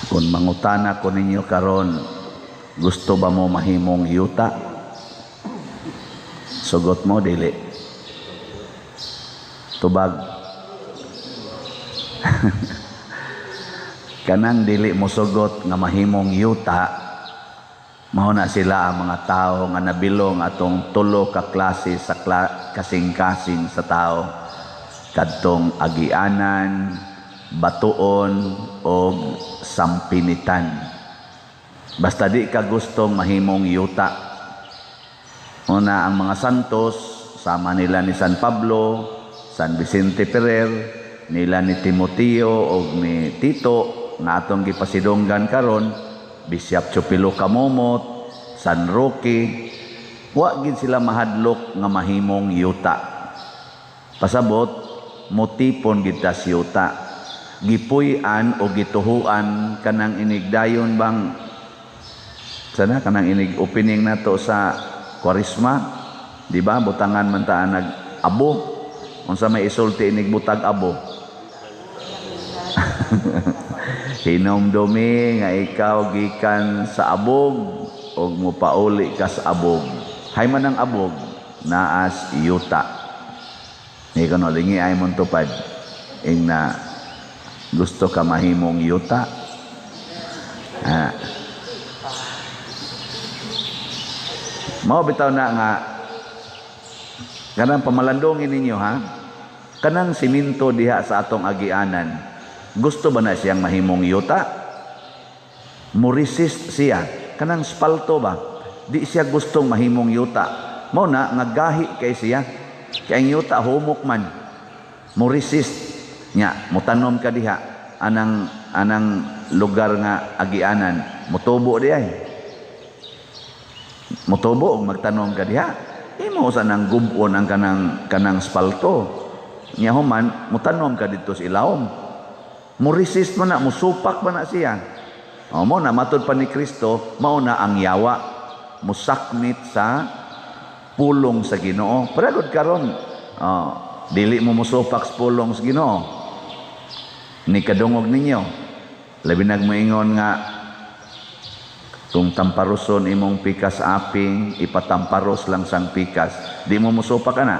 Kung mangutana ko ninyo karon, gusto ba mo mahimong yuta? Sugot mo, dili. Tubag. Kanang dili mo sugot nga mahimong yuta, mao na sila ang mga tao nga nabilong atong tulo ka klase sa kasing-kasing sa tao. Kadtong agianan, batuon og sampinitan. Basta di ka gustong mahimong yuta. Una ang mga santos, sama nila ni San Pablo, San Vicente Ferrer, nila ni Timoteo og ni Tito nga atong gipasidunggan karon, Bishop Chupilo Kamomot, San Roque, wa gid sila mahadlok nga mahimong yuta. Pasabot, motipon gid ta sa yuta. Gipuy-an o gituhuan kanang inigdayon bang sana kanang inig opening nato sa Kwaresma, di ba? Butangan man ta nag abo. Unsa may isulti inig butag abo? Hinumdumi nga ikaw gikan sa abog ug mopauli ka sa abog. Hay man ang abog, naas yuta. Ni kono lingi ay mong tupad. Ing na gusto ka mahimong yuta. Ah. Mao bitaw na nga kanang pamalandongin ninyo, ha. Kanang siminto diha sa atong agianan, gusto ba na siyang mahimong yuta? Mo-resist siya. Kanang spalto ba? Di siya gustong mahimong yuta. Mao na nga gahi kay siya. Kay ang yuta humok man. Mo-resist nya, motanom ka diha anang lugar nga agianan, motubo di ay. Motubo og magtanom ka diha. Imo sa nang gubon ang kanang spalto. Nya human motanom ka didto sa ilawom. Mo-resist man na, mosupak man na siya. O, mo na matud pa ni Kristo, mao na ang yawa musakmit sa pulong sa Ginoo. Pero gud karon, oh, dili mo mosupak sa pulong sa Ginoo. Ni kadungog ninyo. Labi nagmoingon nga kung tamparoson imong pikas aping, ipatamparos lang sang pikas. Di mo mosupak ka na.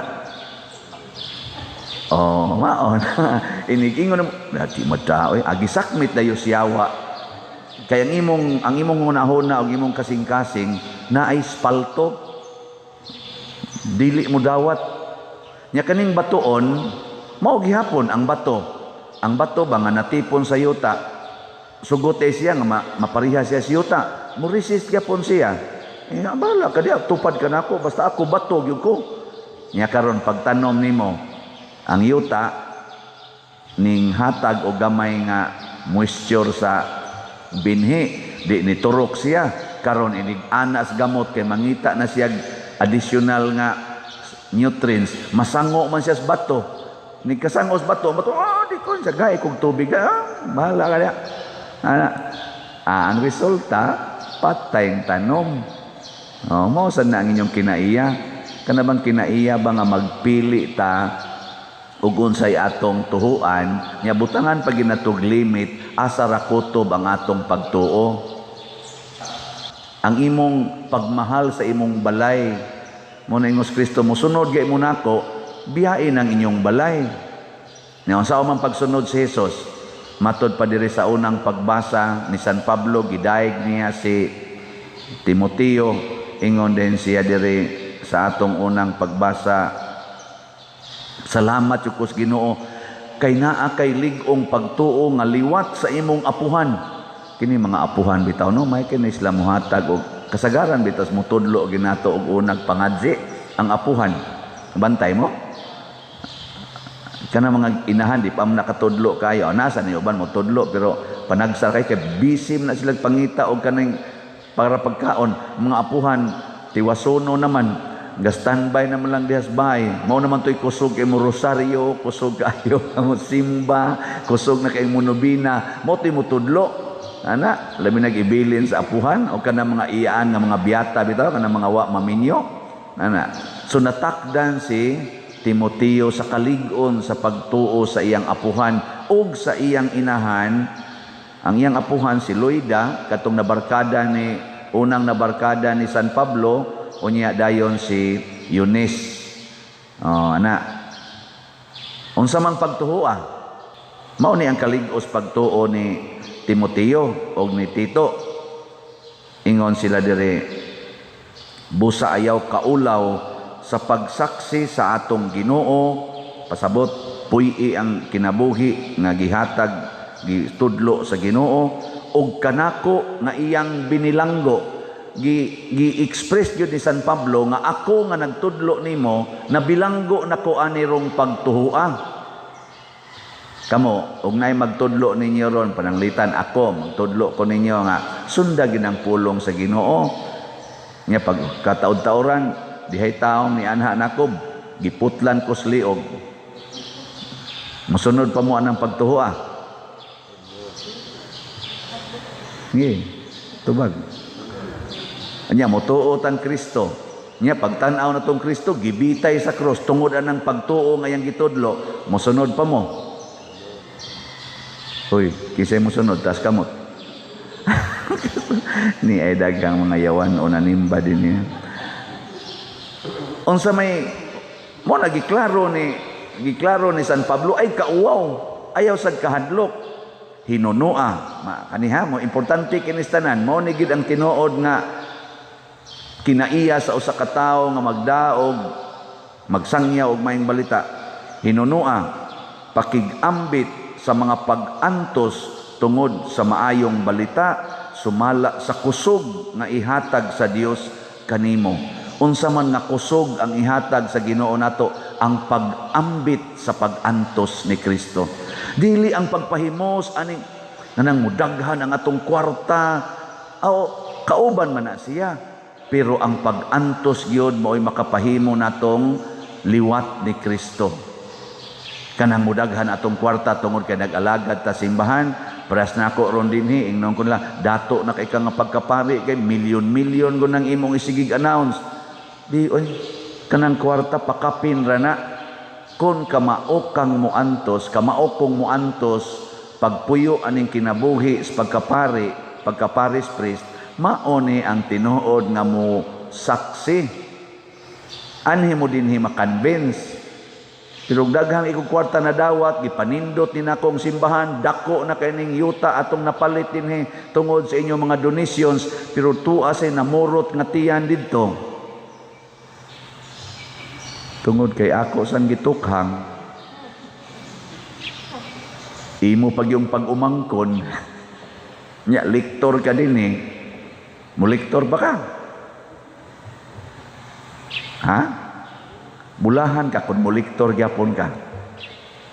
Oh, maon. Inigingon mo, di mo daoy, agi sakmit dayo siyawa. Kaya ang imong hunahuna og imong kasing-kasing na ay spalto. Dili mo dawat. Nya kaning batuon, mao gihapon ang bato. Ang bato ba nga natipon sa yuta, sugot ay siya nga mapariha siya sa yuta. Mo resist gyapon siya. Eh, bahala ka diya, tupad ka nako, basta ako bato gyud ko. Nya karon pagtanom nimo ang yuta ning hatag og gamay nga moisture sa binhi, di ni turok siya. Karon inig anas gamot kay mangita na siya additional nga nutrients, masango man siya sa bato. Ni kasango sa bato, bato, di ko siya gay kog tubig, bahala ka diya. Ana, ang resulta patay ang tanom. Oh, mao sad na ang inyong kinaiya. Kana bang kinaiya ba nga magpili ta ug unsay atong tuhuan, nya butangan pa ginatog limit asa ra kutob ang atong pagtuo. Ang imong pagmahal sa imong balay, mo na ingos Kristo, mosunod gay mo nako, biyain ang inyong balay. Nya unsa man pagsunod si Jesus? Matod pa diri sa unang pagbasa ni San Pablo, gidayeg niya si Timoteo, ingon din siya diri sa atong unang pagbasa, salamat jud Ginoo kay naa kay lig-ong pagtuo nga liwat sa imong apuhan. Kini mga apuhan bitaw no, may kini sila mohatag og kasagaran bitaw motudlo ginato og unag pangadzi ang apuhan. Bantay mo? Kana mga inahan di pa man nakatudlo kayo. Nasa ni uban motudlo pero panagsar kay kay busy na sila pangita og kaning para pagkaon. Mga apuhan tiwasono naman, ga standby naman lang dihas bahay. Mao naman to'y kusog kay mo rosaryo, kusog kayo mo simba, kusog na kay mo nobina, mao to'y motudlo. Ana, labi nag-ibilin sa apuhan o kana mga iyaan nga mga biyata bitaw, kana mga wa maminyo. Ana, so natakdan si Timoteo sa kalig-on sa pagtuo sa iyang apuhan ug sa iyang inahan. Ang iyang apuhan si Loida, katong nabarkada ni unang nabarkada ni San Pablo, unya dayon si Eunice. Oh, ana. Unsa mang pagtuo? Mao ni ang kalig-os pagtuo ni Timoteo og ni Tito. Ingon sila dire, busa ayaw kaulaw sa pagsaksi sa atong Ginoo, pasabot puy-i ang kinabuhi nga gihatag, gitudlo sa Ginoo og kanako nga iyang binilanggo. Gi-express gyud ni San Pablo nga ako nga nagtudlo nimo, nabilanggo nako ani rong pagtuhua. Kamo og naay magtudlo ninyo ron, pananglitan ako magtudlo ko ninyo nga sunda gyud ang pulong sa Ginoo. Nya pag kataud-tauran dihay taong ni anha nako, giputlan ko sa liog. Mosunod pa mo anang pagtuhua? Sige, tubag. Anya motuo tan Kristo. Nya pagtan-aw na tong Kristo gibitay sa cross tungod anang pagtuo nga iyang gitudlo, mosunod pa mo? Uy, kisay mosunod, tas kamot. Ni ay daghang mga yawan o nanimba din niya. Unsa may mo na giklaro ni San Pablo ay kauwaw, ayaw sad kahadlok. Hinunua, ma, kaniha mo importante kinis tanan, mo ni gid ang tinuod nga kinaiya sa usa ka tawo nga magdaog, magsangya og maayong balita. Hinunua, pakigambit sa mga pag-antos tungod sa maayong balita, sumala sa kusog nga ihatag sa Dios kanimo. Unsa man nga kusog ang ihatag sa Ginoo nato? Ang pag-ambit sa pag-antos ni Kristo. Dili ang pagpahimos aning nanang mudaghan ang atong kwarta, o kauban man na siya, pero ang pag-antos gyud mao'y makapahimo natong liwat ni Kristo. Kanang mudaghan atong kwarta tungod kay nag-alagad ta simbahan, paras na ako ron dinhi, ingnon ko nila, dato na kay ka nga pagkapari kay milyon-milyon ko nang imong isigig announce. Di oy, kanang kwarta pakapin ra na. Kon kamao kang muantos, kamao kong muantos pagpuyo aning kinabuhi sa pagkapari, pagkaparis priest, mao ni ang tinuod nga mo saksi. Anhi mo dinhi makonvince. Pero daghang ikong kwarta na dawat, gipanindot ni nakong simbahan, dako na kay ning yuta atong napalit dinhi tungod sa inyong mga donations, pero tuwa say namurot nga tiyan didto. Tungod kay ako sang gitukhang, imo pag yung pag-umangkon, nya lektor ka din eh. Mulektor ba ka? Ha? Bulahan ka kung mulektor gyapon ka.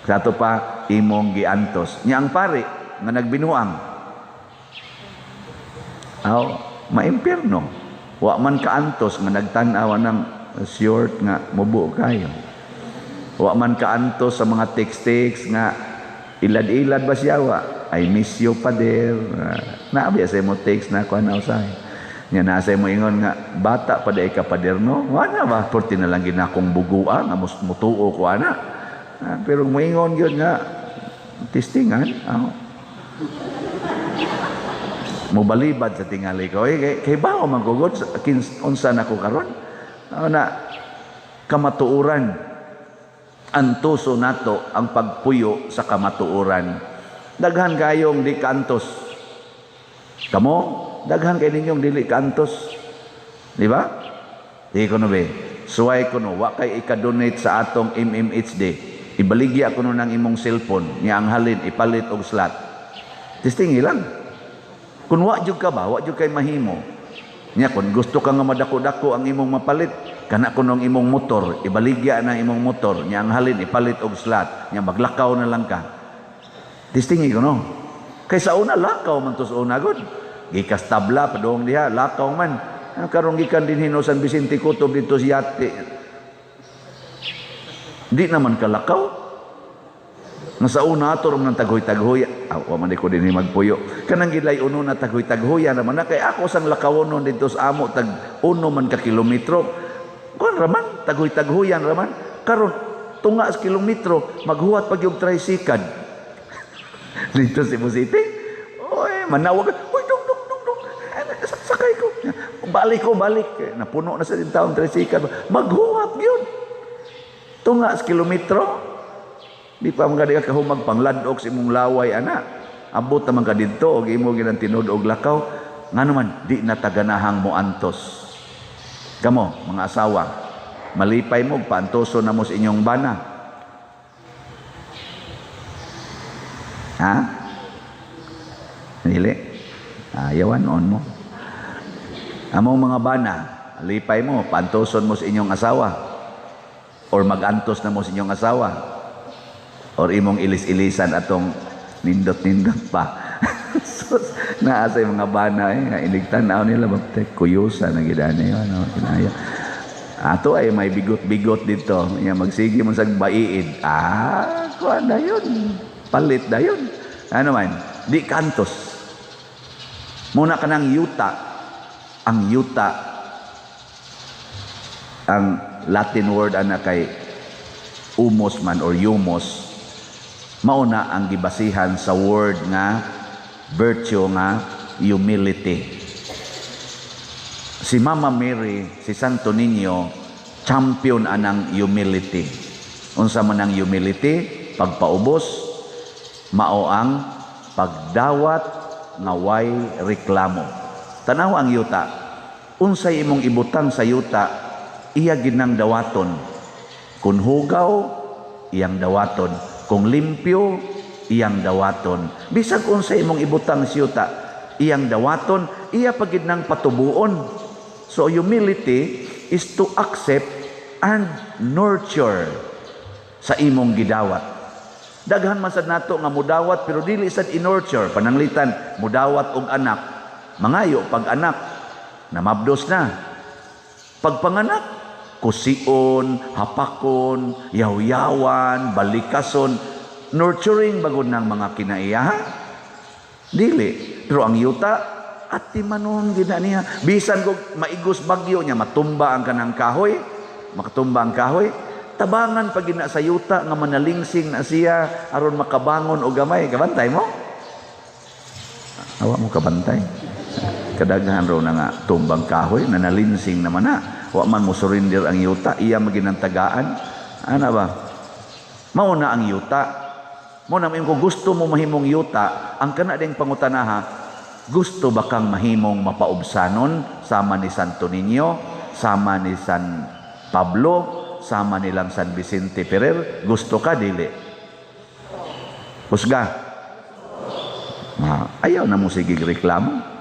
Sa ato pa, imong giantos. Nya ang pare nga nagbinuang, aw, maimpirno. Wa man kaantos nga nagtan-aw ng short nga mubo kayo. Wa man kaantos sa mga text-text nga ilad-ilad ba siya wa? I miss you, pader. Naabi sa mo text na kuan na usahay. Nya nasa mo ingon nga bata pa day ka, pader, no? Wala ba? Porti na lang ginakong bugua nga mutuo ko ana. Pero moingon gyud nga testingan. Mobalibad sa tingali ko. Eh, kay bao man ko god unsa na ko karon? Na kamatuoran. Antuso nato ang pagpuyo sa kamatuoran. Daghan kayong di kaantos. Kamo, daghan kay ninyong dili kaantos. Di ba? Di ko no be. Suway ko no, wa kay ika-donate sa atong MMHD. Ibaligya ko no ng imong cellphone, niya ang halin ipalit og slot. Testingi lang. Kung wa jud ka ba, wa jud kay mahimo. Nya kung gusto ka nga madako-dako ang imong mapalit, kana kuno ang imong motor, ibaligya na imong motor, nya ang halin ipalit og slot, nya maglakaw na lang ka. Testingi ko no. Kay sa una lakaw man to sa una gud. Gikas tabla padung diha lakaw man. Karon gikan dinhi no San Vicente Kutob dito si Yate. Di naman kalakaw. Nga sa una ato man taghoy-taghoy. Ah, wa man di ko dinhi magpuyo. Kanang gilay uno na taghoy-taghoya naman na kay ako sang lakawonon didto sa amo tag uno man ka kilometro. Kuan raman taghoy-taghoyan raman. Karon tunga sa kilometro maghuwat pag yung tricycle. Dito sa Cebu City. Manawag, "Uy, dong, dong, dong, dong. Sakay ko. Balik ko, balik." Napuno na sa taong tricycle. Maghuwat gyud. Tunga sa kilometro. Di pa man ka kahumag pangladok sa imong laway, ana. Abot naman ka didto og imo ginang tinud og lakaw. Ngano man di na taganahang mo antos. Kamo, mga asawa, malipay mo paantoso na mo sa inyong bana. Ha? Dili. Ayawan on mo. Among mga bana, lipay mo paantoson mo sa inyong asawa or magantos na mo sa inyong asawa or imong ilis-ilisan atong nindot-nindot pa. Sus, naa sa mga bana eh, nga inig tan-aw nila bapte kuyusa na gid ani ano kinaya. Ato ay may bigot-bigot dito. Nya magsige mo sa baiid. Ah, kuan na yun. Palit na yun. Ano man, di kantos. Muna ka ng yuta. Ang yuta, ang Latin word ana kay umos man or yumos, mauna ang gibasihan sa word nga virtue nga humility. Si Mama Mary, si Santo Niño, champion anang humility. Unsa man ang humility? Pagpaubos, mao ang pagdawat nga way reklamo. Tanaw ang yuta. Unsay imong ibutang sa yuta, iya ginang dawaton. Kung hugaw, iyang dawaton. Kung limpyo, iyang dawaton. Bisag unsay imong ibutang sa yuta, iyang dawaton, iya pagid nang patubuon. So humility is to accept and nurture sa imong gidawat. Daghan man sad nato nga mudawat pero dili sad i-nurture. Pananglitan mudawat og anak, mangayo pag anak, namabdos na. Pagpanganak, kusion, hapakon, yawyawan, balikason, nurturing bagod ng mga kinaiya. Dili. Pero ang yuta, ati manon gina niya. Bisan kog maigos bagyo niya, matumba ang kanang kahoy, makatumba ang kahoy, tabangan pag gina sa yuta nga manalingsing na siya aron makabangon og gamay. Kabantay mo? Awa mo kabantay. Kadaghan raw na nga tumbang kahoy, nanalinsing naman na. Wa man mo surrender ang yuta, iya maginantagaan. Ana ba? Mao na ang yuta. Mo na kung gusto mo mahimong yuta, ang kana ding pangutanaha, gusto ba kang mahimong mapaubsanon sama ni Santo Niño, sama ni San Pablo, sama nilang San Vicente Ferrer? Gusto ka dili? Husga. Ayaw na mo sigig reklamo.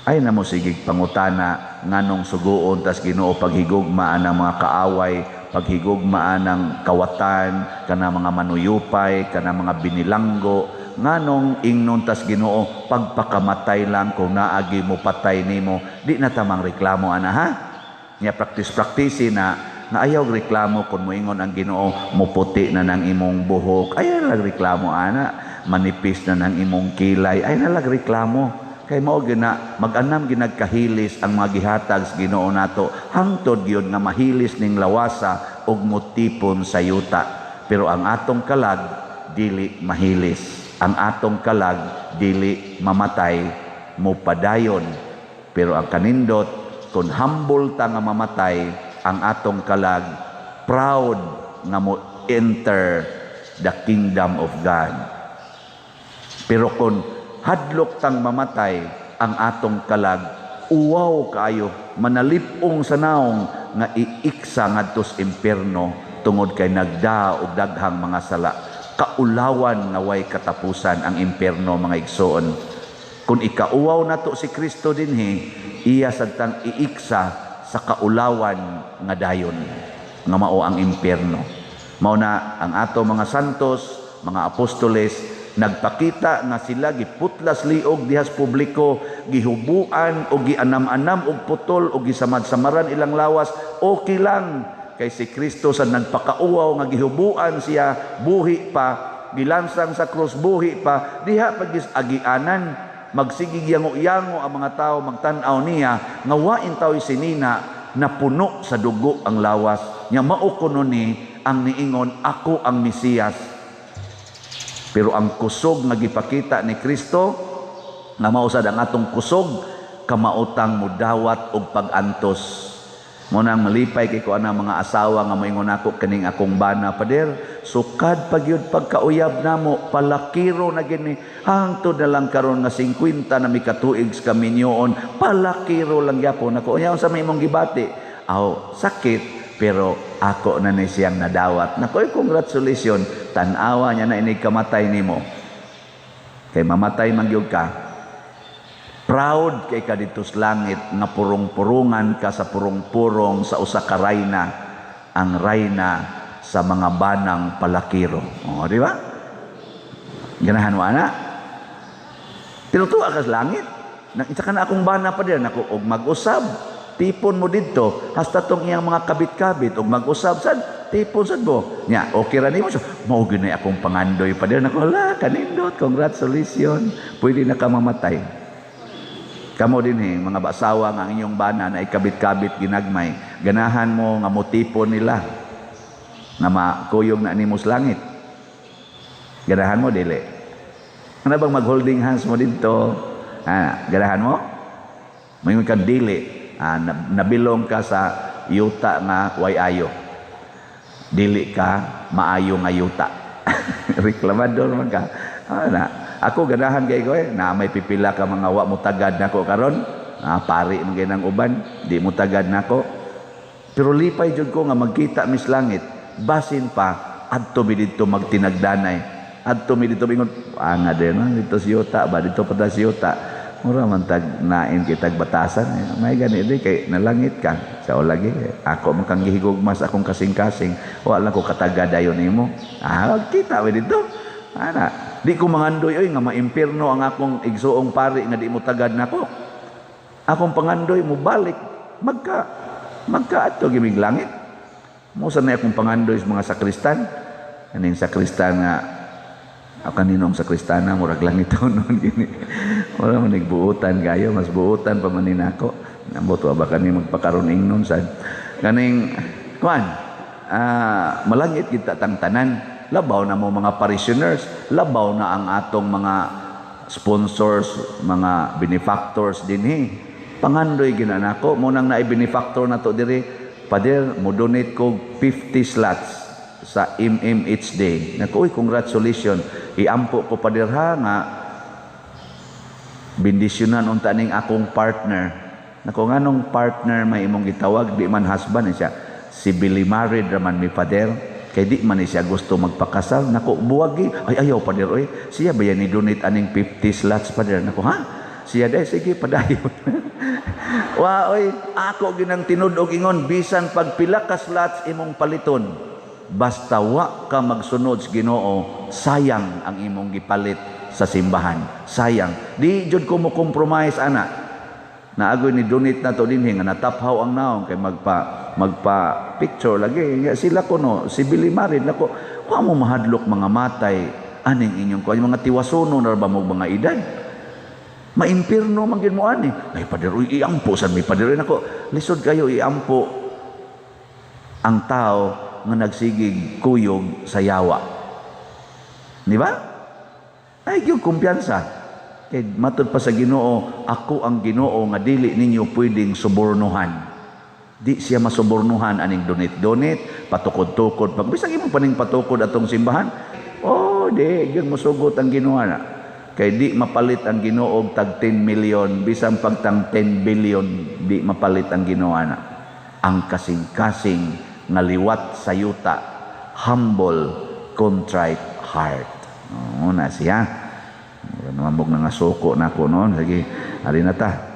Ayaw na mo sigig pangutana nganong suguon tas Ginoo paghigugma ang mga kaaway, paghigugma ang kawatan, kana mga manuyupay, kana mga binilanggo, nganong ingnon tas Ginoo pagpakamatay lang kung naagi mo patay nimo. Di na tamang reklamo ana ha. Nya practice na nga ayaw reklamo kung moingon ang Ginoo muputi na nang imong buhok. Ayaw lang reklamo ana, manipis na nang imong kilay. Ayaw na lang reklamo. Kay mao gina mag-anam ginagkahilis ang mga gihatag sa Ginoo nato hangtod gyud nga mahilis ning lawasa ug motipon sa yuta. Pero ang atong kalag dili mahilis. Ang atong kalag dili mamatay, mopadayon. Pero ang kanindot kung humble ta nga mamatay, ang atong kalag proud nga mo enter the kingdom of God. Pero kung hadlok tang mamatay, ang atong kalag uwaw kaayo, manalipong sa naong nga iiksa ngadto sa impierno tungod kay nagda og daghang mga sala. Kaulawan nga way katapusan ang impierno, mga igsoon. Kung ikauwaw nato si Kristo dinhi, iya sad tang iiksa sa kaulawan nga dayon nga mao ang impierno. Mao na ang ato mga santos, mga apostoles, nagpakita nga sila giputlas liog dihas publiko, gihubuan o gianam-anam og putol o gisamad-samaran ilang lawas, okay lang kay si Kristo sa nagpakauwaw nga gihubuan siya buhi pa, gilansang sa krus buhi pa, diha pagis agianan magsigig yango-yango ang mga tao magtan-aw niya nga wain tao'y sinina na puno sa dugo ang lawas nya. Mao kuno ni ang niingon, "Ako ang Mesiyas." Pero ang kusog nga gipakita ni Kristo Nga mao sad ang atong kusog, kamaotang mudawat og pag-antos. Mo nang malipay kay ko ana mga asawa nga moingon ako, "Kaning akong bana, pader, sukad pa gyud pagkauyab namo, palakiro na gini. Hangtod na lang karon nga 50 na mi katuig sa kaminyoon, palakiro lang gyapon ako." Unya unsa may imong gibati? "Aw, sakit, pero ako na ni siyang nadawat." Nako, congratulations. Tan-awa niya na inig kamatay nimo. Kay mamatay man gyud ka. Proud kay ka dito sa langit nga purong-purungan ka sa purong-purong sa usa ka rayna, ang rayna sa mga banang palakiro. O, di ba? Ganahan mo ana? Tinutuwa ka sa langit. Isa ka na akong bana pa din ako og mag-usab. Tipon mo didto hasta tong iyang mga kabit-kabit og mag-usab sad tipon sad mo. Nya, okay ra nimo. So, mao gyud na akong pangandoy pa din ako. Hala, kanindot, congratulations. Pwede na ka mamatay. Kamo din eh, mga basawa nga ang inyong bana na ikabit-kabit ginagmay, ganahan mo nga motipon nila nga makuyog na nimo sa langit? Ganahan mo, dili? Ano bang mag-holding hands mo dito? Ah, ganahan mo? Moingon ka dili. Ah, nabilong ka sa yuta nga way ayo. Dili ka maayo nga yuta. Reklamador man ka. Ah, na. Ako ganahan kay ko eh, na may pipila ka mga wa mo tagad nako karon. Ah, pari man kay nang uban, di mo tagad nako. Pero lipay jud ko nga magkita mis langit, basin pa adto mi didto magtinagdanay. Adto mi didto ingon, anga din no? Dito si yuta ba, dito pa ta si yuta. Mura man tag nain kitag batasan eh. May gani di kay nalangit ka. Sa lagi ako man kang gihigugmas akong kasing-kasing. Wa lang ko katagad dayon nimo. Ah, kita mi didto. Ana, di ko mangandoy oy nga maimpirno ang akong igsuong pari nga di mo tagad nako. Akong pangandoy mo balik magka magka adto gimig langit. Mo sa na akong pangandoy sa mga sakristan. Kaning sakristan nga ako kaninong sakristana, murag langit noon gini. Wala man nagbuutan kayo, mas buutan pa man ni nako. Ambot wa ba kani magpakaron ingnon sad. Kaning kuan, ah, malangit kita tang tanan. Labaw na mo mga parishioners, labaw na ang atong mga sponsors, mga benefactors dinhi. Pangandoy gina nako mo nang naay benefactor na to diri. "Pader, mo donate ko 50 slots sa MMHD." Naku, uy, congratulations. "Iampo ko, pader, ha, nga bendisyonan unta ning akong partner." Nako, nganong partner may imong gitawag, di man husband eh siya? "Civilly married raman mi, pader. Kay di man ni siya gusto magpakasal." Nako, buwagi. "Ay, ayaw, pader oy. Siya ba yan ni donate aning 50 slots, pader?" Nako, ha? Siya day, sige, padayon. Wa oy, ako ginang tinud-og ingon, bisan pag pila ka slots imong paliton, basta wa ka magsunod sa Ginoo, sayang ang imong gipalit sa simbahan. Sayang. Di jud ko mo compromise ana. Naagoy ni donate na to dinhi nga nataphaw ang naong kay magpa magpa picture lagi nga sila ko no civilly married. Nako, wa mo mahadlok mga matay aning inyong kuan, mga tiwasono na ba mo mga edad, maimpirno man gyud mo ani. "Ay, pader, uy, iampo sad mi, pader." Nako, lisod kayo iampo ang tao nga nagsigig kuyog sa yawa, di ba? Ay gyud kumpiyansa. Kay matud pa sa Ginoo, "Ako ang Ginoo nga dili ninyo pwedeng subornuhan." Di siya masubornuhan aning donate-donate, patukod-tukod. Pag bisag imo paning patukod atong simbahan, oh, di gyud mosugot ang Ginoo na. Kay di mapalit ang Ginoo og tag 10 million, bisan pagtang 10 billion, di mapalit ang Ginoo na. Ang kasing-kasing nga liwat sa yuta, humble, contrite heart. Oh, na siya. Mura naman mog nga suko na ko noon. Sige, ali na ta.